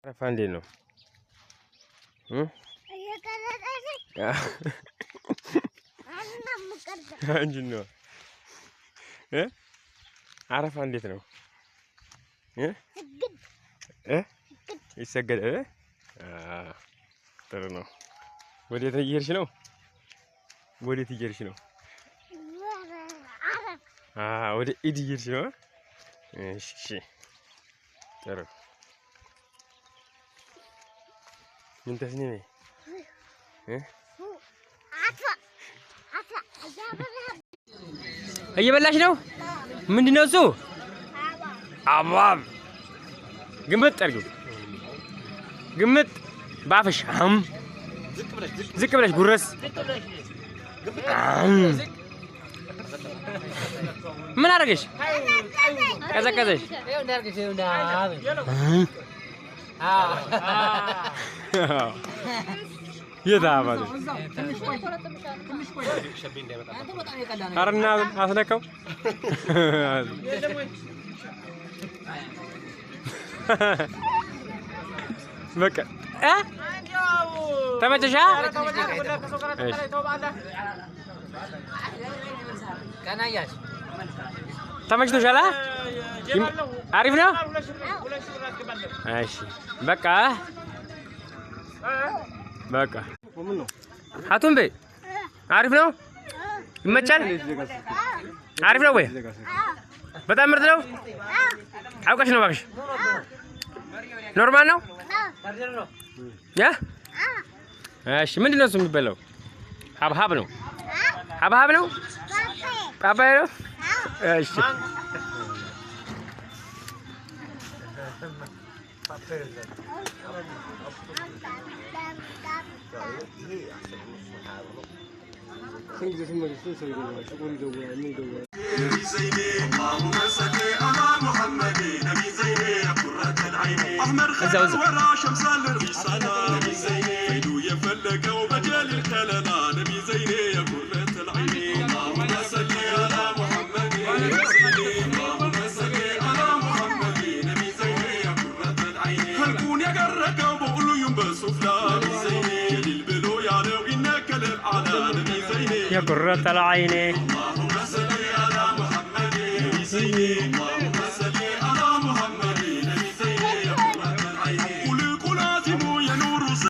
አረፋ እንዴት ነው? አንቺን ነው። አረፋ እንዴት ነው? ይሰገዳል። ጥሩ ነው። ወዴት እየሄድሽ ነው? ወዴት እየሄድሽ ነው? ወደ ኢድ እየሄድሽ ነው? እሺ ጥሩ። ምን ተስኒሜ እየበላሽ ነው? ምንድን ነው እሱ? አባብ ግምጥ አድርጊው። ግምጥ ባፍሽ ዝቅ ብለሽ ጉረስ። ምን አደረገሽ? ቀዘቀዘሽ። የት አባቱ ኧረ አስነካው። በቃ ተመቸሽ? ተመችቶሻል? አሪፍ ነው። እሺ በቃ በቃ ሀቱን በይ። አሪፍ ነው። ይመቻል። አሪፍ ነው ወይ? በጣም ምርጥ ነው። አውቀሽ ነው እባክሽ። Normal ነው። እሺ ምንድን ነው እሱ የሚበላው? ሀብሀብ ነው። ሀብሀብ ነው። ፓፓያ ነው። እሺ يا قرة العين. اللهم صل على محمد.